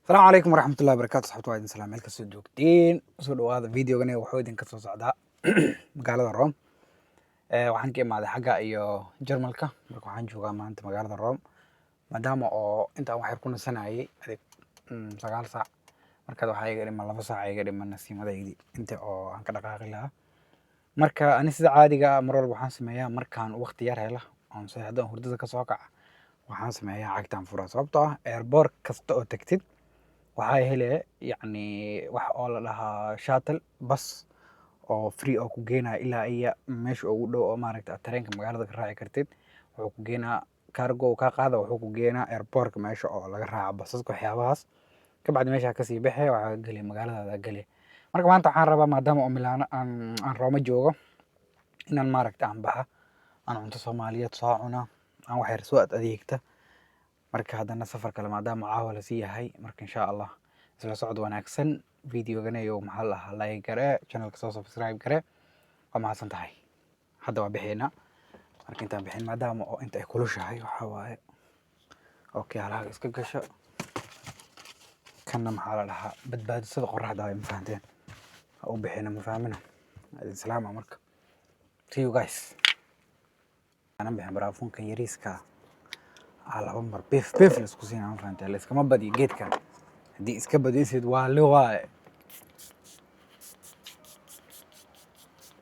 Asalaamu calaykum waraxmatullahi wabarakaatu. Saxabta, waa idin salaam meel kastoo joogtiin. Soo dhawaada. Videogani wuxuu idinka soo socdaa magaalada Rome. Waxaan ka imaaday xagga iyo Jarmalka. Marka waxaan joogaa maanta magaalada Rome, maadaama oo intaan wax yar ku nasanayay adig 9 saac. Markaad waxaa iga dhiman 2 saac iga dhiman nasiimadaydii inta oo aan ka dhaqaaqi lahaa. Marka ani sida caadiga ah mar walba waxaan sameeyaa, markaan waqti yar hela oon seexdo, oon hurdada kasoo kaca, waxaan sameeyaa cagtaan furaa, sababtoo ah airport kasta oo tagtid waxaa hele yacni wax oo la dhahaa shuttle bus oo free oo ku geenaya ilaa iyo meesha ugu dhow oo maaragta aad tareenka magaalada ka raaci kartid. Wuxuu ku geenaa cargo uu kaa qaada, wuxuu ku geenaa airportka meesha oo laga raaco basaska, waxyaabahaas. Kabacdi meeshaa kasii baxe, waxaa geli magaaladaada geli. Marka maanta waxaan rabaa, maadaama oo Milaano aan Rooma joogo, inaan maaragta aan baxa, aan cunto Soomaaliyeed soo cuna, aan wax yar soo ad adeegta. Marka haddana safar kale maadaama caawa lasii yahay. Marka insha Allah isla socod wanaagsan. Videoganayo maxaa la dhahaa, like garee, channelka soo subscribe garee. Waa mahadsan tahay. Hadda waa bixinaa. Marka intaan bixin, maadaama oo inta ay kulushahay, waxaa waaye okay, halaha iska gasho. Kanna maxaa la dhahaa, badbaadisada qoraxda waay, ma fahanteen? Ha u bixina, ma fahmina? Idin salaama. Marka see you guys. Aanan bixin baraafuunkan yariiska ah, laba mar beef beef la isku siinaa, ma fahanteen? La iskama badiyo geedkan. Haddii iska badisid waa li waaye.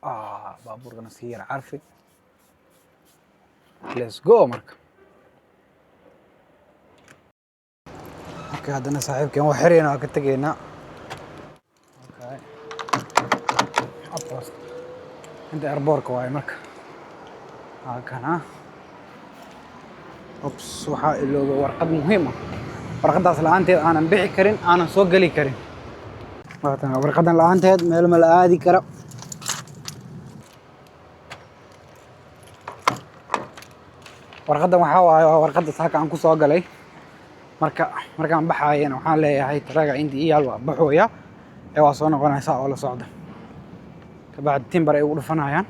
Ah, baabuurkana sii yar carfi. Let's go. Marka haddana saaxiibkeen waa xirayna, waa ka tegaynaa. Okay. Afwas. Inta airportka waaye. Marka halkana, oops, waxaa iloobay warqad muhiim ah. Warqadaas la-aanteed aanan bixi karin, aanan soo geli karin. Waatan warqadan, la-aanteed meel ma la aadi karo. Warqadan waxaa waaye, waa warqadda saaka aan ku soo galay. Marka markaan baxaayana waxaan leeyahay taraga inta ii yaal, waa baxooya ee waa soo noqonaysaa oo la socda. Kabacdi timbar ay ugu dhufanayaan,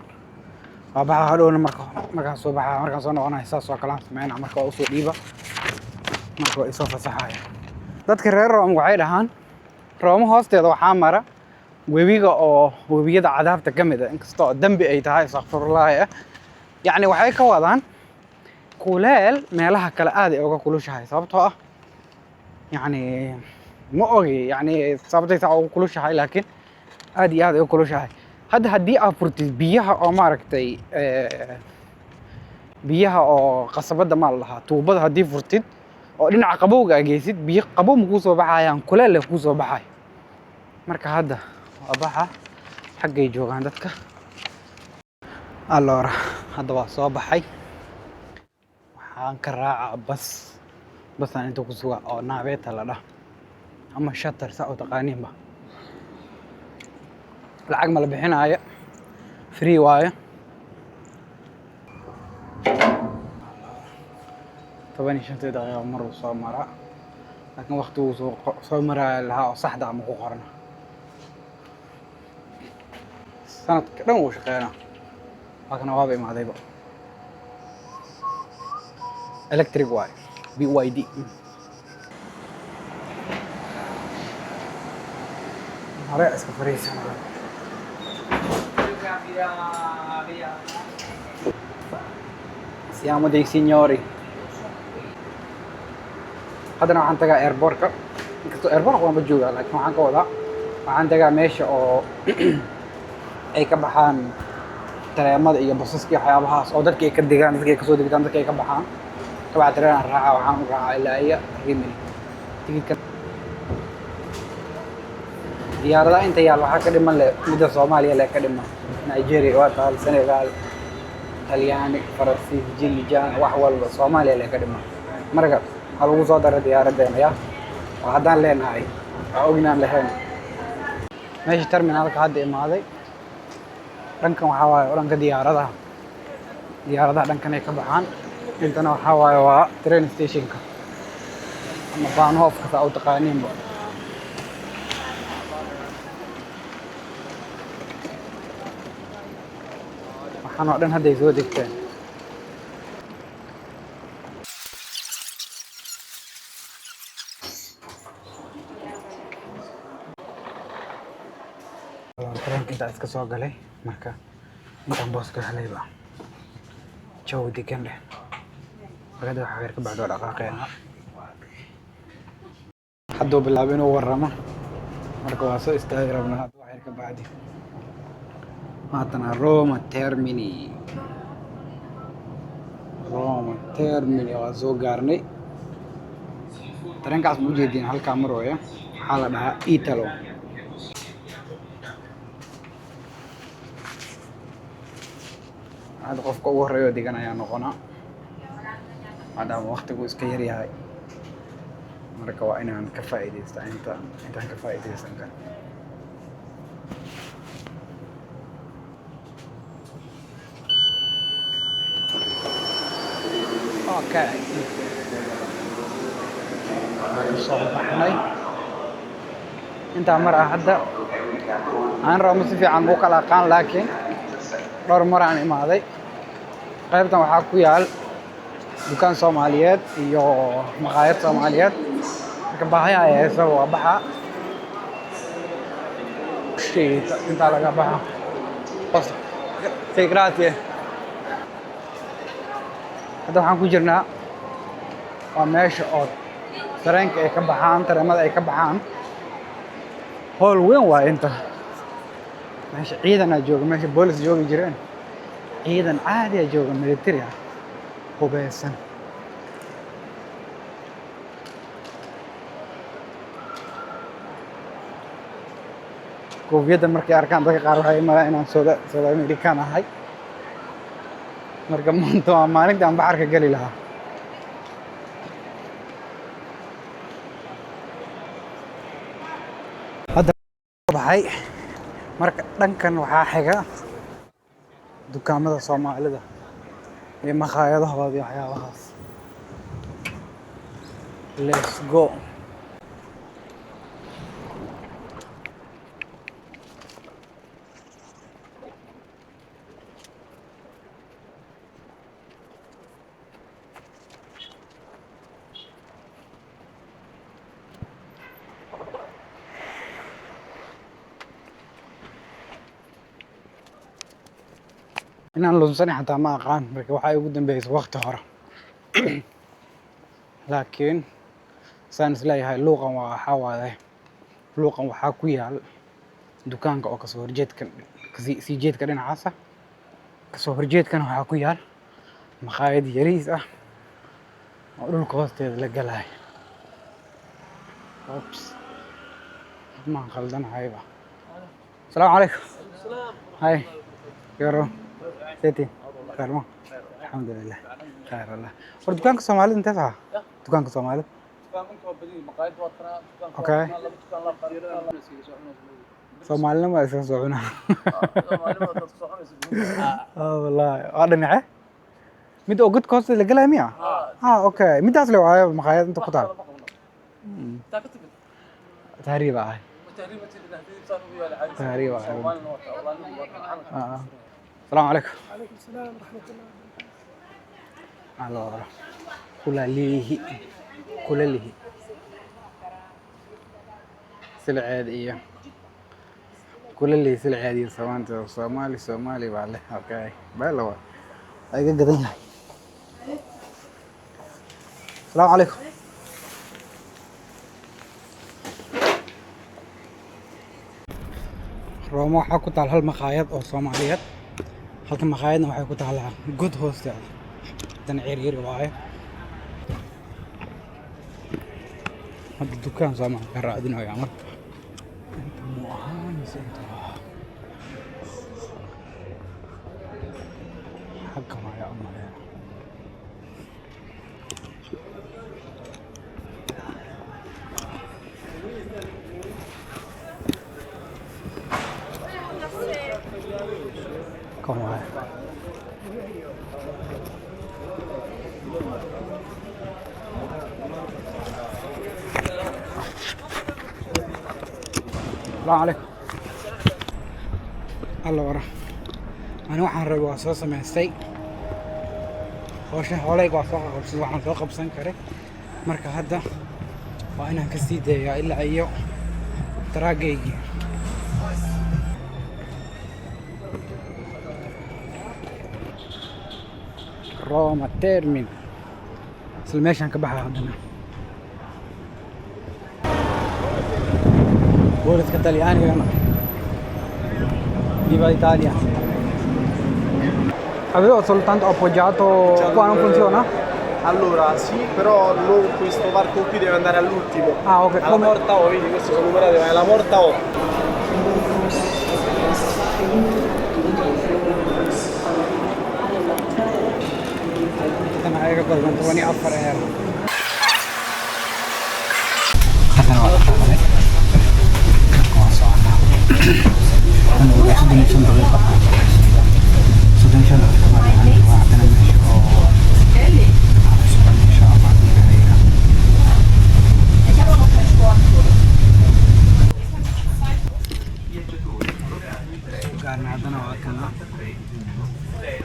waa baxa. Hadhowna marka markaan soo baxaa, markaan soo noqonaya, saas oo kale aan sameynaa. Marka waa usoo dhiiba, marka waa isoo fasaxaya. Dadka reer Room waxay dhahaan Roomo hoosteeda waxaa mara webiga oo webiyada cadaabta ka mid ah, inkastoo dembi ay tahay, istakfirullaahi ah. Yacni waxay ka wadaan kuleel meelaha kale aad ay uga kulushahay, sababtoo ah yacni ma ogi yacni sababtay saa ugu kulushahay, laakiin aad iyo aad ay u kulushahay. Hadda haddii aad furtid biyaha oo maaragtay biyaha oo qasabadda maa la dhahaa, tuubada, haddii furtid oo dhinaca qabowga aa geysid, biyo qabow ma kuu soo baxayaan, kuleel leh kuu soo baxay. Marka hadda waa baxa, xaggay joogaan dadka. Allora, hadda waa soo baxay. Waxaan ka raacaa bas, basaan inta ku suga oo navetta la dhah ama shuttle, saa u taqaaniinba. Lacag ma la bixinaayo, free waayo. 15-tii daqiiqo mar uu soo maraa, laakiin waqti uu soo maraayo lahaa oo saxda ama ku qorna. Sanadka dhan wuu shaqeynaa. Halkana waaba imaadayba. Electric waayo, BYD. Hore iska fariisanaa. Via, via. Siamo dei signori. Haddana waxaan tagaa airportka, inkastoo airportka waanba joogaa, laakiin waxaan ka wadaa waxaan tagaa meesha oo ay ka baxaan tareemada iyo basaska iyo waxyaabahaas, oo dadka ay ka degaan, dadka ay kasoo degtaan, dadka ay ka baxaan. Kabacdi tareen aan raacaa, waxaan u raacaa ilaa iyo Rimini. Tigidhka diyaaradaha inta yaal waxaa ka dhiman le midda Soomaaliya le ka dhiman. Nigeria waa taal, Senegal, Talyaani, Faransiis, Jilijan, wax walba Soomaaliya le ka dhiman. Marka waxaa lagu soo dara diyaaraddeena ya oo haddaan leenahay waa ognaan lahayn. Meesha terminalka hadda imaaday. Dhankan waxaa waaye oo dhanka diyaaradaha, diyaaradaha dhankan ay ka baxaan. Intana waxaa waaye waa train stationka ama Bahnhofka, saa u taqaaniinba. Waxaan oo dhan hadday soo degteen. Tareenka intaa iska soo galay, marka intaan booska helayba jawi degan leh. Marka hadda waxaa yar ka bacdi waa dhaqaaqeena. Hadduu bilaabo inuu warramo, marka waa soo istaagi rabnaa hadda wax yar ka bacdi. Haatana Roma Termini, Roma Termini waa soo gaarnay. Tareenkaas ma ujeediin? Halkaa marooya waxaa la dhahaa Italo. Hadda qofka ugu horreeya oo degan ayaa noqonaa, maadaama waqtigu iska yar yahay. Marka waa inaan ka faa'iidaystaa inta intaan ka faa'iidaysan karo. Okay, waan soo baxnay. Intaa mar ah hadda aan rabo si fiican u kala aqaan, laakiin dhowr mar aan imaaday. Qaybtan waxaa ku yaal dukaan Soomaaliyeed iyo maqaayad Soomaaliyeed. Marka baahi ay hayso waa baxa. Shit, intaa laga baxa. Sì, grazie. Hadda waxaan ku jirnaa waa meesha oo tareenka ay ka baxaan, tareemada ay ka baxaan. Hool weyn waa inta. Meesha ciidan aa jooga, meesha boolis joogi jireen. Ciidan caadi aa jooga, military ah, hubeysan. Koofiyadda markay arkaan dadka qaar waxay imaadaan inaan South American ahay. Marka maanta waa maalintii aan baxarka geli lahaa. Hadda baxay. Marka dhankan waxaa xiga dukaamada Soomaalida iyo makhaayadahooda iyo waxyaabahaas. Let's go. Inaan lunsanay xataa ma aqaan. Marka waxaa igu dambeysay waqti hore, laakiin saan isleeyahay luuqan waa waxaa waaye, luuqan waxaa ku yaal dukaanka oo kasoo horjeedka, kasii sii jeedka dhinacaasa. Kasoo horjeedkana waxaa ku yaal makhaayad yariis ah oo dhulka hoosteeda la galayo. Oops, maan qaldanahayba. Asalaamu calaykum. Hay yaro seti khair ma? Alxamdulilah, khayr Allah. War dukaanka Soomaalida intee saxa? Dukaanka Soomaalida. Okay, Soomaalina waa iska soo cunaa. Ah, wallahi waa dhinace mid oo godka hoosteeda la galaya miya? Ah, okay, midaas le waayo makhaayad inta ku taal. Tahriib ahay, tahriib ahay. Ah, asalaamu calaykum. عليكم السلام ورحمة الله. Allora, kulalihi, kulalihi silceed iyo kulalihi silceed iyo samaanta Soomaali, Soomaali baa leh. Okay, bala waa waa iga gadan yahay. Asalaamu calaykum. Rooma waxaa ku taal hal makhaayad oo Soomaaliyeed. Halka makhaayadna waxay ku taalaa god hoosteeda. Dan ciriiri waaye. Hadda dukaan Soomaali ka raadinayaa. Marka inta muu ahaa mise inta waa xagga waayaa u maleeya. Kan waaye. Asalaamu calaykum. Allora, ani waxaan rabay waa soo samaystay. Howsha hoolayga waa soo qabsan, waxaan soo qabsan karay. Marka hadda waa inaan ka sii dayaa ilaa iyo taraagaygii. Roma Termini. Isla meeshaan ka baxaa haddana. Booliska Talyaanigana. Viva Italia. Avevo soltanto appoggiato qua, non funziona? Allora sì, però non questo varco qui, deve andare all'ultimo. Ah, ok. Alla Come? Porta O, vedi, queste sono numerate, ma è la porta O. Tan waxay ka kooban 14 euro. Haddana waa dhaqaaqday. Marka waa soconaa. Tan ugu 35 daqiiqo. 35 daqiiqo baa waxaan joogaa haddana meesha oo aan u socon, insha Allah, haddii Ilaahay yiraahdo. Gaarna haddana waa kana.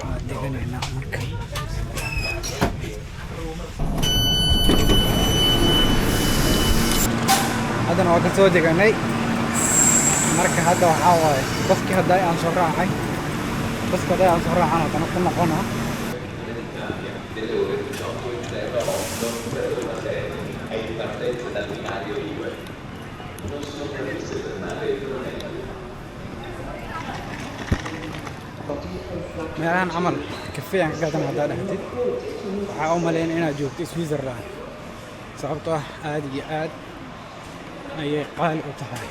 Waa deganaynaa marka. Haddana waa ka soo deganay. Marka hadda waxaa waaye baskii hadda aan soo raacay, baska hadda aan soo raacan haddana ku noqona. Delle ore 18.08 per Roma 6 è in partenza dal binario 2. Non sono previste fermate Brunelli. Meelahan camal kafee aan ka gadan haddaa dhahtid, waxaa u malayn inaad joogto Switzerland, sababtoo ah aad iyo aad ayay qaali u tahay.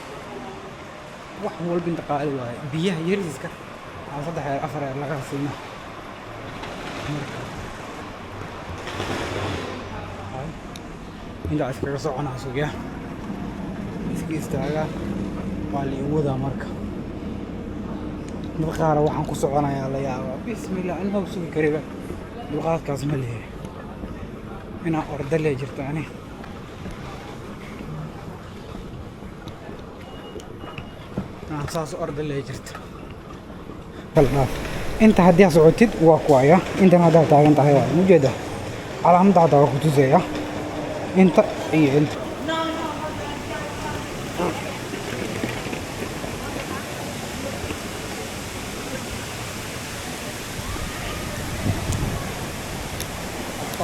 Wax walba inta qaali waaye. Biyaha yariiska aa 3 euro, 4 euro laga siina. Marka intaa iskaga soconaa, sugya iska istaagaa, waa la igu wadaa. Marka dad qaara waxaan ku soconayaa la yaabaa. Bismillah, anima sugi kariba, dulqaadkaas ma lehe. Inaan orda lee jirto ani. Inaan saas u orda lee jirto. Kala dhaaf. Inta haddii aad socotid waa kuwaya, intana haddaad taagan tahay waa ujeeda. Calaamadda hadda waa ku tusaya inta iyo inta.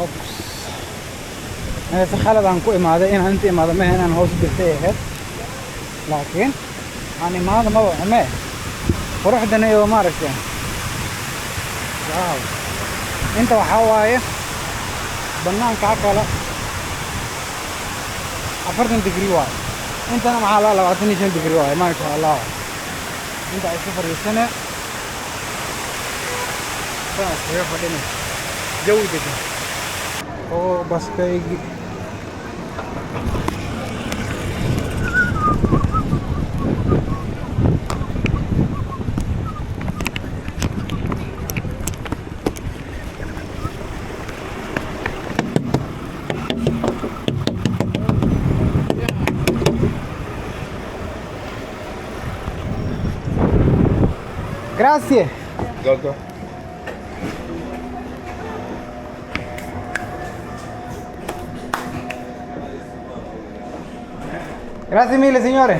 Oops. Si khalad aan ku imaaday. Inaan inta imaado maaha, inaan hoos u degtay ahayd, laakiin aan imaado maba xume. Quruxdana iyo maaragtay, wow. Inta waxaa waaye banaanka kale 40 degree waaye, intana maxaa la 25 degree waaye. Maasha Allah. Inta iska fadhiisane, sana iskaga fadhine, jawi degan oo baskaygi. Grazie. Go, go. Grazie mille, signore.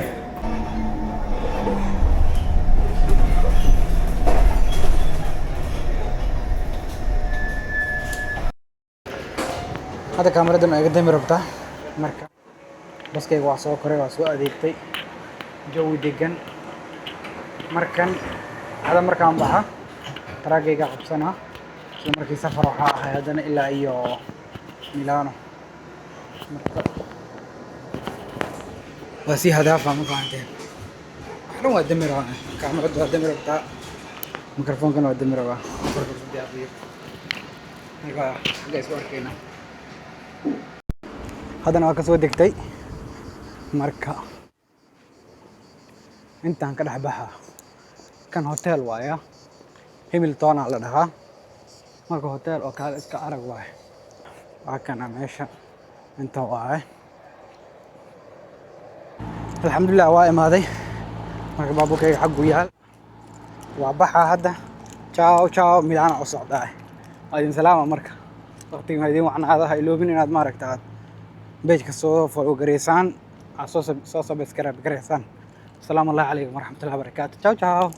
Hadda kaamiradan iga dami rabtaa. Marka baskayga waa soo koray, waa soo adeegtay, jawi degan. Markan hadda markaan baxa taraagayga qabsanaa. Isla markii safar waxaa ahay haddana ilaa iyo Milano. Marka waa sii hadaafa, ma fahanteen? Wax dhan waa dami rabaa. Kaamirada waa dami rabtaa, mikrofonkana waa dami rabaa. Marka xagga isku arkayna. Haddana waa kasoo degtay. Marka intaan ka dhex baxa kan hotel waaya, Hamiltona la dhahaa. Marka hotel oo kale iska arag waaye. Waa kana meesha inta waaye. Alxamdulilah, waa imaaday. Marka baabuurkayga xaggu yaal, waa baxaa hadda. Ciao ciao, Milano u socdaa. Waa idin salaama. Marka waqtiga idin wacnaada. Ha iloobin inaad maaragta aad page-ka soo follow gareysaan, aad soo subscribe gareysaan. Asalaamu allahi calaykum waraxmatullahi wabarakaatu. Ciao ciao.